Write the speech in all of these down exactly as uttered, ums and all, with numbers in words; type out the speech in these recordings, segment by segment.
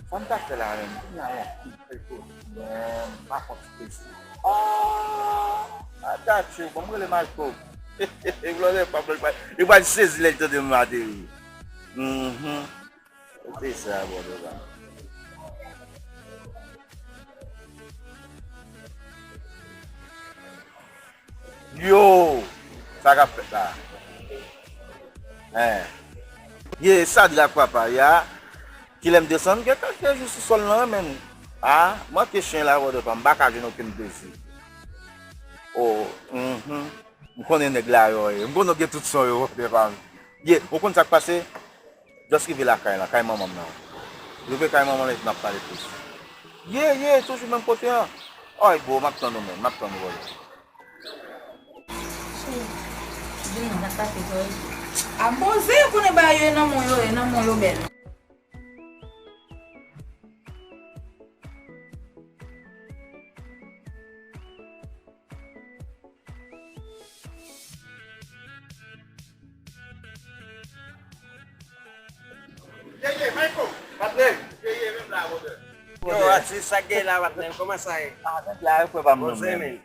Sa m ta fè la menm? Kounye a yon kout fè kout. Bon, m pa konn si se. Ah! Atache, bon, m rele Marco. Blòdè pa, blòdè pa. Li pral sezi lè l tande m ateri. Mhm. Se sa, blòdè pa. Yo! Sa k ap fèt la? Hein. Ye, sa dra k papa, ya. Kilè m desann, gen kèk jou sou sòl lan, men. Ah, manke chen la, brother pa m, m pa ka jwenn okenn plezi. Oh, mhm. M konnen nèg la yo, ye. M konnen w gen tout son yo, brother pa m. Ye, ou konn sa k pase? Just rive lakay lan, kay manman m nan. Rive kay manman m nan, epi n ap pale plis. Ye, ye, toujou menm kote an. Ay, bro, m ap tann ou, men, m ap tann ou, brother. Di m non, sa k pase, Joy? A poze, ou konnen bagay yo e nan men w yo, e nan men w yo bèl. Ye, ye, Michael, patnè m. Ye, ye, menm la, brother. Yo, atis, sa k gen la, patnè m? Kòman sa ye? Ah, nèg la, frè pa m, non, men.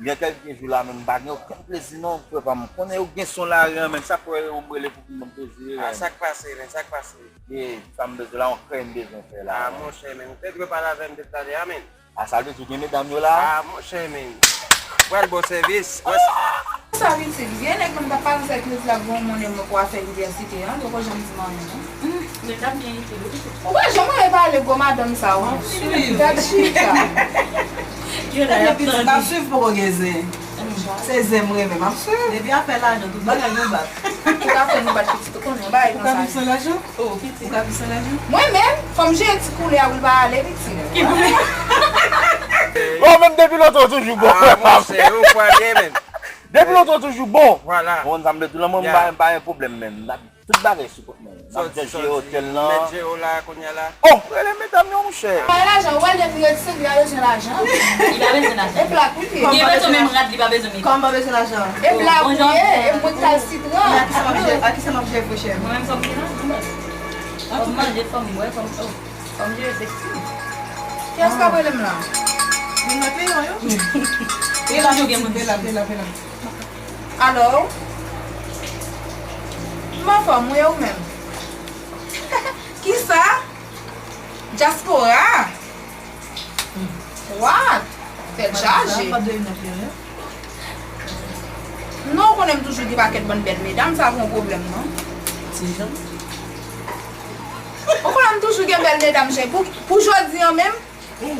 Gen kèlke jou la, men m pa gen okenn plezi, non, frè pa m. Konnen yo gen son lari an, men sa k fè yo m rele pou ban m plezi, men. Ah, sa k pase, men, sa k pase? Ye, sa m bezwen la, yon krèy m bezwen fè la. Ah, monchè, men, ou te dwe pale avè m de talè a, men. A sa l vle di w gen medam yo la? Ah, monchè, men. Pral ba w sèvis. Wè sa. Sa vin di, vye nèg mwen t ap pale ansanm ak nou di l ap gen yon moun mwen pou afè inivèsite an, poko janm di m anyen non. Hmm, men l ap byen itil wi. Ou pa janm anyen pale gwo madanm sa w. M ap swiv. Gad chita. Yo la, y ap tande. Epi pitit m ap swiv poko gen zen. Se zen m renmen, m ap swiv. Depi afè lajan, tout bagay nou bat. Ou ka fè nou bat pitit, ou konnen yon bagay konsa. Ou ka viv san lajan? Oh, pitit. Ou ka viv san lajan? Mwen menm, fò m jere ti koulè a pou l pa ale, pitit. Ki koulè? Oh, menm depi lontan w toujou bon, frè pa m. Ah, monchè, ou kwè byen menm. Depi lontan w toujou bon. Vwala. Ou konn sa m vle di w lan, mwen m pa, m pa gen pwoblèm menm. N ap tout bagay sou kont mwen. N ap jere otèl lan. Mèt jere w la, kounye a la. Oh, rele medam yo, monchè. Bay lajan, ou wè lè m rete, li pa bezwen lajan. Li pa bezwen lajan. E plat, wi. Li rete menm rad, li pa bezwen mete. Kòman pa bezwen lajan? E plat, wi, e mwen k al sitran. Men a kisa m ap jere, a kisa m ap jere, frè chè? Mwen menm, sa m gen la, mwen. Fò m manje, fò m bwè, fò m, oh, fò m jere seksi. Kiyès k ap rele m la? Moun nan peyi w yo. Pela, pela, pela, pela. Alò? M anfòm, wi, e ou menm? Kisa? Dyaspora? What? Tèt chaje. Non, ou konnen m toujou gen pakèt bann bèl medam, sa pa yon pwoblèm, non. Ti jan. Ou konnen m toujou gen bèl medam, cheri. Pou, pou jodi an menm, mwen,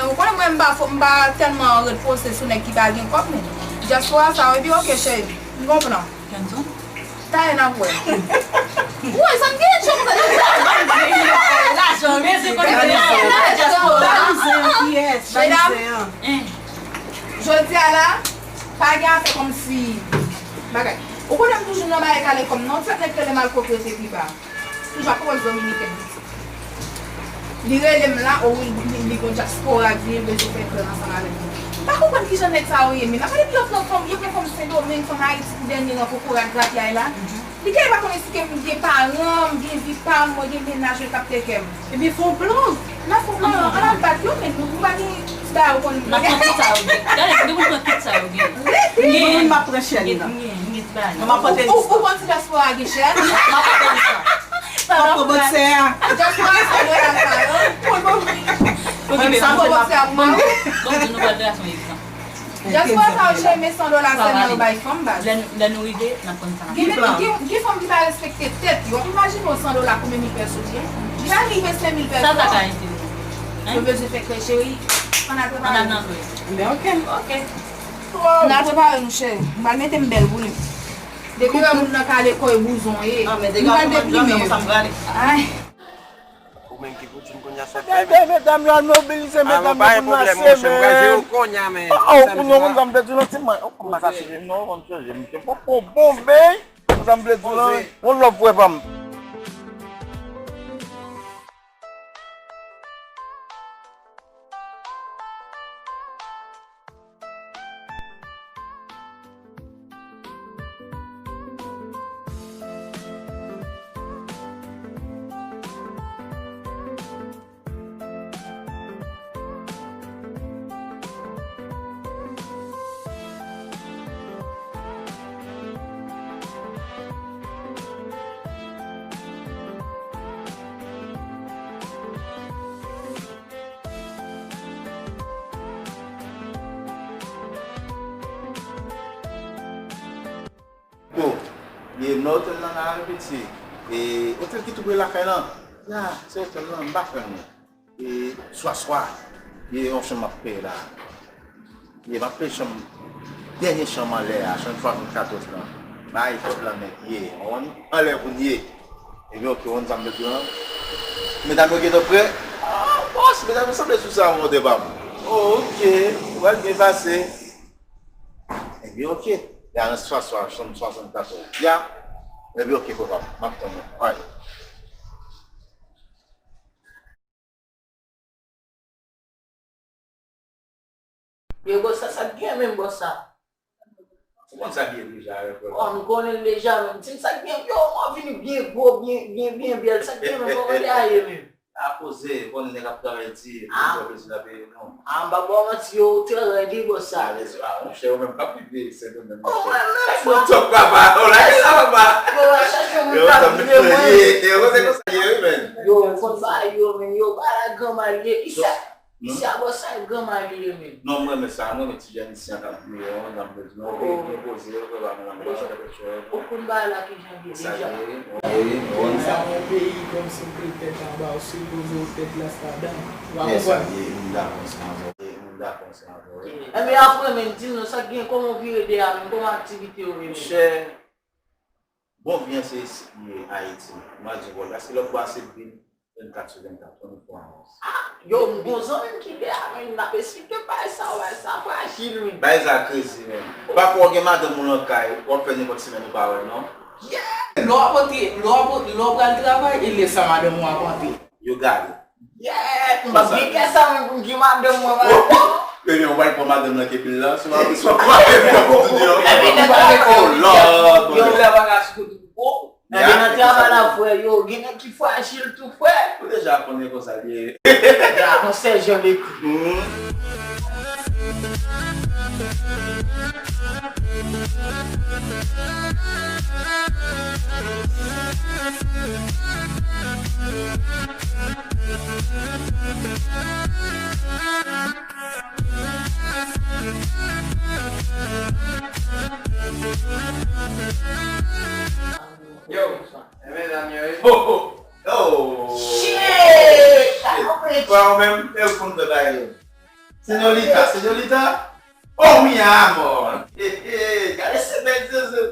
ou konnen mwen, m pa fo, m pa tèlman ret poste sou nèg ki pa gen kòb, men dyaspora sa, epi oke, cheri, m konpran. Talè n ap wè. Woy, sa m gen, cheri, sa m gen. Lajan, men se kote dyaspora. Medam, jodi a la, pa gen afè kòmsi bagay. Ou konnen m toujou nan bagay kale kòm non, fèt nèg rele m al kote epi pa. Toujou ap pran Dominiken. Li rele m la, o wi, li, li, li gon dyaspora k vini, l bezwen fè krèm ansanm avèk nou. M pa konprann kijan nèg sa yo ye, men m ap gade pi lòt nan fanm, yo gen fanm Sendomeng, fanm Ayiti, pou dènye nan kokorat grapyay la. Li genlè pa konnen si ke m gen paran m, gen vi pa m, mwen gen mennaj mwen k ap teke m. Ebyen, fè yon plan. N ap fè yon plan, an ap bat yo, men nou, nou pa gen ti bagay ou konn. N ap pran tout sa yo gen. Gade, depi nou pran tout sa yo gen. Mwen menm m ap pran chèn nan. Mwen m ap pote lis la. Ou, ou konn si dyaspora gen chèn? M ap pote lis la. Pran bòksè a. Dyaspora sa mwen la sa yo. Pran bòksè a pou mwen. Bon, nou pral trase yon egzanp. Dyaspora sa yo cheri, men san dola sèlman yo bay fanm baz. Lè, lè nou rive, n ap konn sa n ap fè. Gen, gen, gen fanm ki pa respekte tèt yo. Imajine w san dola konbyen mil pèso li ye? Li pa rive senk mil pèso. Sa, sa ka itil nou. Hein? Yo bezwen fè krèy cheri. Ann al prepare. Ann al nan krèy. Ben, ok. Ok. N al prepare nou, cheri. M pral mete m bèl pou li. Depi wè moun nan kale kò e bouzon ye. Ah, men degaje w, m ap deprime. Ay. Ou menm ki pou di m kounye a sa fè, men. Medam yo al mobilize, medam yo pou n lanse, men. Ah, mwen pa gen pwoblèm, monchè, m pral jere w kounye a, men. Oh, oh, kounye a, ou konn sa m pèdi nan ti mwen. Oh, m pa ka chanje, non, m chanje, m te poko bon, men. Konn sa m pèdi nan, men. One love, frè pa m. Yo, ye m nan otèl lan la, piti. E otèl ki tou pre lakay lan. Ya, se otèl lan, m pa pran li. E swa swa, ye yon chanm m ap peye la. Ye, m ap peye chanm, dènye chanm anlè a, chanm swasannkatorz lan. Bay tout lan nèt, ye, w konprann? Anlè pou n ye. Ebyen, oke, w konn sa m vle di w lan? Medam yo gentan prè? Ah, bòs, medam yo sanble sou sa, monte pa m. Oh, oke, ou pral byen pase. Ebyen, oke. Ya, nan swa swa, chanm swasannkatorz. Ya. Ebyen, oke, papa, m ap tann ou. Alright. Yo, bòs sa, sa k gen menm, bòs sa? Ou konn sa k ye deja, yo, frè? Oh, m konnen l deja, menm. Di m sa k gen, yo, mwen vini byen gwo, byen, byen, byen bèl. Sa k gen menm, kòman bagay ye menm? A poze, konnen nèg ap travay di, pou fè plezi la peye nou. Ah, m pa ba w manti, yo, ou trè rèd, wi, bòs sa. Ah, monchè, ou menm k ap viv Sendomeng, monchè. Ou menm, menm, bòs. Ou tòp, papa, ou lage la, papa. Yo, va chache yon moun k ap vle mwen. Yo, se konsa ye, wi, menm. Yo, ou konn bagay yo, menm, yo, bagay la granma l ye. Isa, Isi a bòs sa e granma li ye menm. Non, m renmen sa, m renmen ti jèn isi an k ap vini an, n ap vle di non, peyi byen poze, yo, frè pa m nan mwen sa kèk chè. Ou konn bagay la kijan l ye deja. Wi, wi, wi. Sa yon peyi kòmsi ke tèt anba, ou sipoze ou tèt lasta dan. Ou pa konprann? Yes, m dakò ansanm avè w. M dakò ansanm avè w. Enben apre menm, di m non, sa k gen, kòman w vire de a menm, kòman aktivite yo ye menm? Monchè, bon, byen se isit m ye, Ayiti. M a di w, paske lòt bò a se vin vennkat sou vennkat, twenty-four hours. Ah, yo, m gon zanmi m ki de a, men n ap esplike bagay sa, bagay sa frajil, wi. Bagay sa crazy, man. Ou pa kwè w gen madanm ou nan kay, w ap fè nenpòt semèn ou pa wè l, non? Yeah! Lè w ap antre, lè w ap, lè w pral travay, e lè sa madanm ou ap antre. Yo gade. Yeah! M p ap gen kè sa, men pou m gen madanm mwen, madanm. Ebyen, ou pral pran madanm nan ke pil la, sou ap, sou ap, epi w ap kontinye. Epi nèg la, oh Lord, yo, pil la pa ka sou kote pou. Enben nan travay la, frè, yo, gen nèg ki frajil tou, frè. Ou deja konnen konsa l ye. Deja, on sèt jan l ekri. Yo, e medam yo, wi. Oh, oh, oh. Shit! Shit. Frè, ou menm, e ou konn fè bagay yo. Señorita, señorita. Oh, mi amor. He, he, gade se bèl zozo.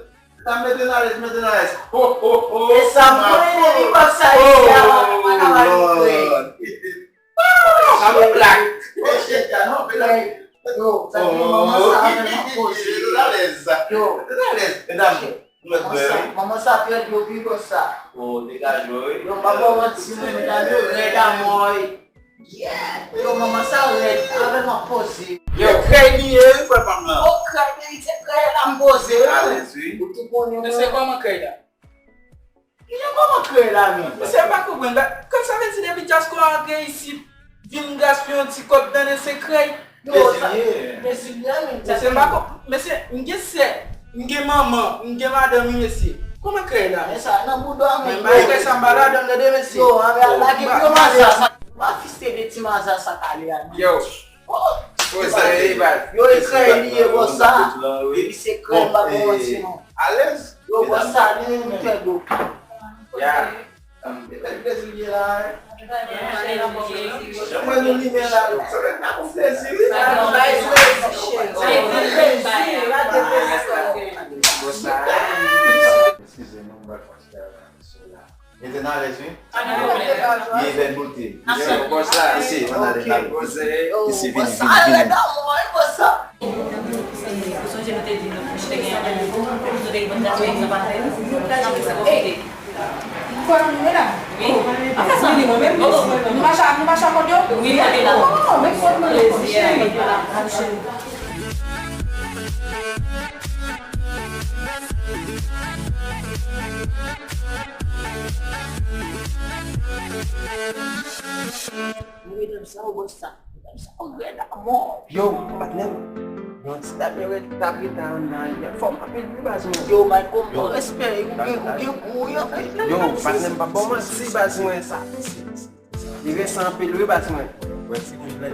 Medam, mete nan alèz, mete nan alèz. Ho, ho, ho. E sa m konnen nan epòk sa isi a, mwen pa ka ba nou frè. Sa nou blak. Oh, shit, ya, non, medam. Yo, sa ki manman sa, mwen nan poze. Mete nan alèz. Yo. Mete nan alèz, medam. Manman sa, manman sa pèdi yo pi gwo sa. Oh, degaje w, wi. Yo, pa ba w manti, mwen, medam yo rèd amò, wi. Yeah! Yo, manman sa rèd, avè m ap poze. Yo, krèy li ye, wi, frè pa m nan. Oh, krèy, men se krèy la m poze, wi. Alèz, wi. Ou tou konnen, men se kòman krèy la? Kijan kòman krèy la, men? Mesye, m pa konprann. Kòm sa vle di depi dyaspora antre isit, vin gaspiye yon ti kòb, tande se krèy. Yo, sa, Brezilyen, men. Mesye, m pa konp-, mesye, m gen sè, m gen manman, m gen madanm, wi, mesye. Kòman krèy la? Men sa nan bouda, men. Men bagay krèy sa, m pa ladann, tande, mesye. Yo, ann al lage gwo maza sa. M pa fiste de ti maza sa k ale a, non. Yo. Oh, poze, yo, e krèy li ye, bò sa. Epi se krèy, m pa ba w manti, non. Alèz. Yo, bò sa, li menm fè do. Ya. E bèl Brezil ye la, wi. Jan mwen nou limen la, sa fè n ap fè zi, wi. Eskize nou, mwen fè ti travay sou la. Mete nan alèz, wi. Ye bèl bote. Isi, ann ale nan alèz. Isi, vini, vini, vini. Ou sonje nou te di nou, nou te gen yon, nou te gen yon gato egzanp a fè, nou pa janm fè sa konfite. Wi. An fè sa. Nou mache, nou mache ak kòd yo? Wi, kòd yo la. Oh, men kòd mwen rezi, cheri. Medam sa yo, bòs sa. Medam sa yo rèd amò. Yo, patnè m. Yon ti dam yo rèd, t ap rete anndan yè. Fò m apèl li, baz mwen. Yo, Michael, bon respè, ou gen, ou gen gou, wi, anpil. Yo, patnè m, pa ba w manti, baz mwen, sa. Li resan anpil, wi, baz mwen. Wè, ti kout lè.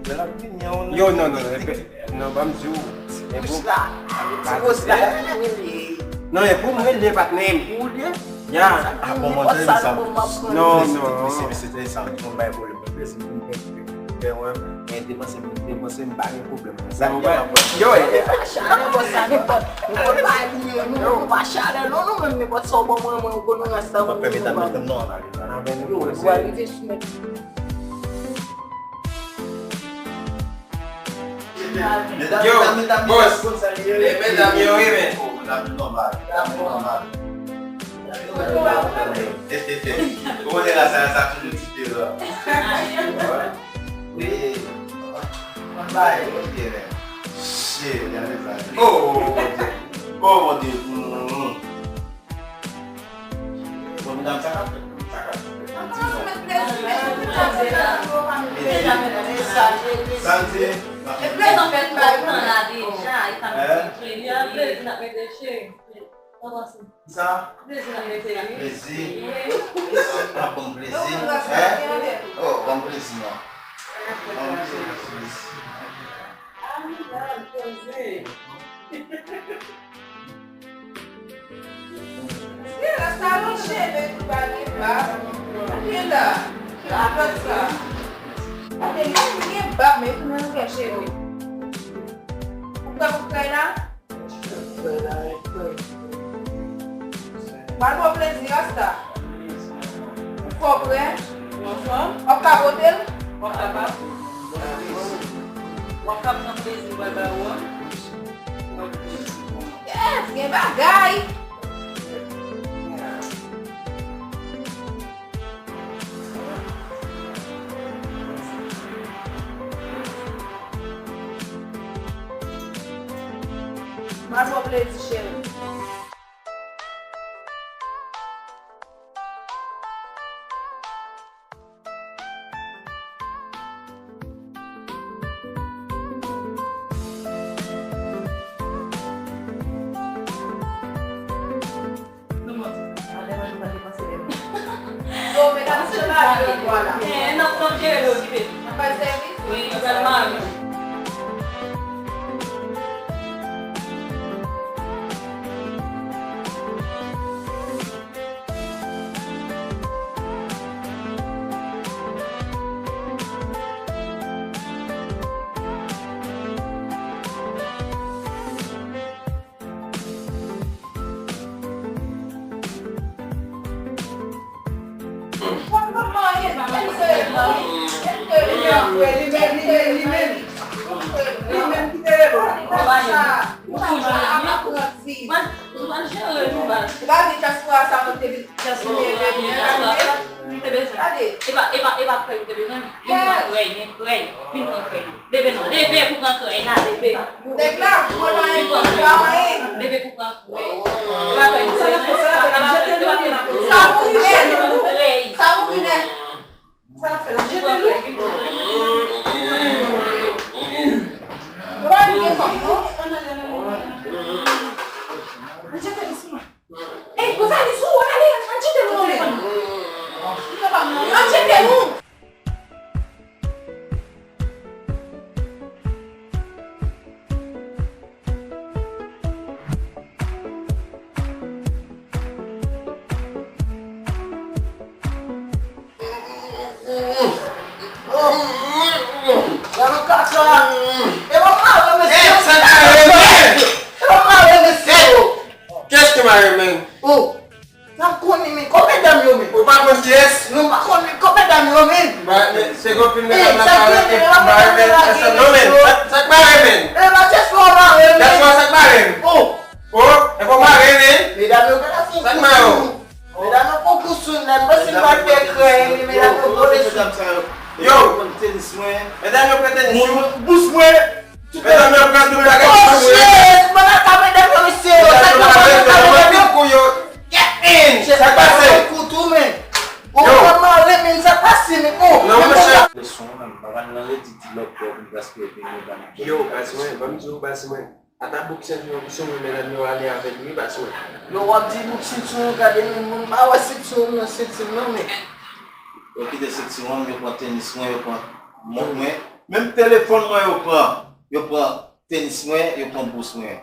Lè l ap vini an, yo, non, non, non, non, ban m di w. Ti bous la, ti bous la. Non, e pou mwen li ye, patnè m. Pou ou li ye? Ya. Ah, bon, mwen tande sa. Non, non. Mesye, mesye, tande sa. Mwen bay pwoblèm. Mwen plezi, mwen gen, gen, gen, mwen gen depanse, mwen depanse, m pa gen pwoblèm. Sa m gen, yo, e pa chalè, bòs, sa nenpòt. Nou pa li ye, nou, nou pa chalè, non, nou menm, nenpòt sa w ban mwen, mwen, nou konn nou rès la, mwen, nou ba. Mwen pèmèt a mèt non, la. Yo, bòs. E medam yo, wi, men. Ou konnen la, sa, sa toujou ti de la. Wi. Mwen bay, ok, men. Shit, gade sa. Oh, oh, oh, Bondye. Oh, Bondye. Mm, mm. Bon, medam, sa k ap fèt? Sa k ap fèt? Sa m di? Sa m di? E plezi anpil, m bay tan la deja, e sa m di. Li an plezi, n ap mete cheri. Sa? Plezi n ap mete, wi. Plezi? Wi. Sa ap ban m plezi? Hein? Oh, ban m plezi, non. Ban m plezi. Ah, nou ba l poze. Rasta lonje, men tou pa gen bab. Gade la. Gade sa. Gade, li gen bab, men tou nan kè cheve. Ou pran pou kay la? Mal bon plezi, Rasta. Ou fò prè? W ap kapote l? W ap kapote l? W ap pran plezi, w al ba ou an? Yes, gen bagay! Mal bon plezi, cheri. Yo, medam, se mari yo, vwala. Eh, n ap, n ap jere yo, okipe. N ap bay sèvis? Wi, nou pral mari. Ou toujou di. Mwen, mwen jere nou baz. Gade, diaspora sa mwen te vin. Diaspora, diaspora, li te bezwen. Gade. E pa, e pa, e pa krèy li te bezwen. Vin pran krèy, men krèy. Vin pran krèy. Leve non, leve pou pran krèy la, leve. Nèg la, mwen pa gen pou pa anyen. Leve pou pran krèy. E pa krèy li te bezwen. Sa mouri nèt. Sa mouri nèt. Sa l ap fè la? Jete l wi. Yo pa vin gen kòb non. Ann jete li sou mwen. Ey, poze li sou ou, ale, ann jete l non, men. Ann jete l non. Gade kaka. E pa mare mesye. E pa mare mesye. Kiyès ki mare men? Ou. N ap konnen men kòmè dam yo men. Ou pa konn kiyès? Non, m pa konnen kòmè dam yo men. Ba, men, se gon pil medam nan parèt, e pa mare men, sa, non, men, sa, sa k mare men? E pa jès fò mare men. Jès fò sa k mare men? Oh. Oh, e fò mare men. Medam yo gade fon. Sa k mare w? Medam yo pran kou sou n, nan pase m pa fè krèy, men medam yo kole sou. Yo, medam yo pran tenis mwen. Bous mwen. Medam yo pran tout bagay sou mwen. Oh shit, mwen pa ka medam yo, mesye yo. Sa yo pa ka medam yo. Get in. Sa k pase? Kou tou men. Ou pa mare men, sa k pase men. Oh. Non, mesye. Leson an, m pa pral nan redi di lòt bò pou m gaspiye peyi ban. Yo, baz mwen, ban m di w baz mwen. Ata bouk sentiwon pou sou mwen, medam yo ale avè l wi, baz mwen. Lè w ap di bouk sentiwon, gade men moun pa wè sentiwon nan senti m non men. Yo kite sentiwon m, yo pran tenis mwen, yo pran mont mwen. Menm telefòn mwen yo pran. Yo pran tenis mwen, yo pran bous mwen.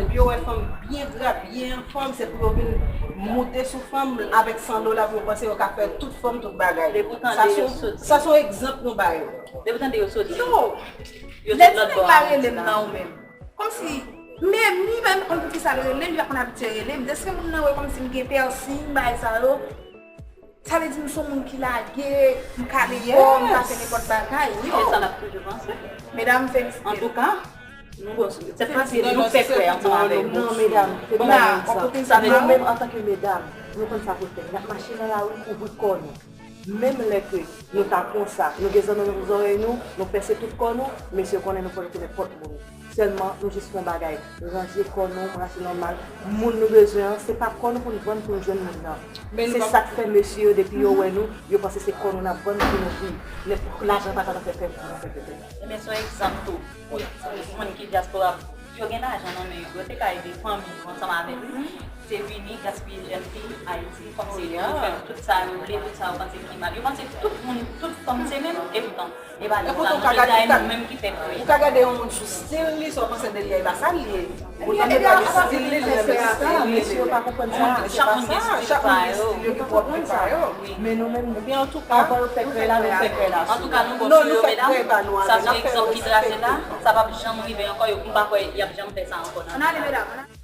depi yo wè fanm byen gra, byen anfòm, se pou yo vin moute sou fanm avèk san dola pou yo panse yo ka fè tout fanm, tout bagay. Depi w tande yo soti. Sa se yon egzanp nou ba yo. Depi w tande yo soti. Yo soti lòt bò a. Lè ti nèg la rele m nan ou menm. Kòmsi, men li menm konn poukisa l rele m, li pa konn abitye rele m. Deske moun nan wè kòmsi m gen pèsing, bagay sa yo. Sa vle di m se yon moun ki lage, m ka negosye, m ka fè nenpòt bagay. Yo. Se sa l ap toujou panse. Medam, felisite. Antouka, nou bon, se pa si nou fè kwè ansanm avèk nou. Non, medam, se pa sa. Sa vle di nou menm antanke medam, nou konn sa pou fè. N ap mache nan lari, kouvri kò nou. Menm lè ke nou ta konsa, nou gen zòn nan zòrèy nou, nou pèse tout kò nou, mesye konnen nou pran pou nenpòt moun. Sèlman, nou jis fè yon bagay, ranje kò nou, mache nòmal. Moun nou bezwen an, se pa kò nou pou n vann pou n jwenn moun nan. Se sa k fè mesye yo, depi yo wè nou, yo panse se kò nou n ap vann pou nou viv. Nenpòt lajan pa ka fè fè pou nou fè pepe. Ebyen, se yon egzanp tou. Pou moun ki dyaspora, yo gen lajan nan men yo, yo te ka ede fanmi yo ansanm avèk nou. Se vini gaspiye jèn fi Ayiti, kòmsi yo fè tout sa yo vle, tout sa yo panse ki mal. Yo panse tout moun, tout fanm se menm, e poutan, e pa nou, sa nou, se nou menm ki fè kwè. Ou ka gade yon moun sou stil li, sa w panse de li a, e pa sa l ye. Ou tande pa de stil li, li menm de stil li. Mesye yo pa konprann sa. Chak moun gen stil pa yo. Yo pa konprann sa. Men nou menm, anvan yo fè kwè la, nou fè kwè la. Antouka, nou bon sou yo, medam. Sa se yon egzanp ki trase la. Sa p ap janm rive ankò. Yo, m pa kwè y ap janm fè sa ankò nan. Ann ale, medam.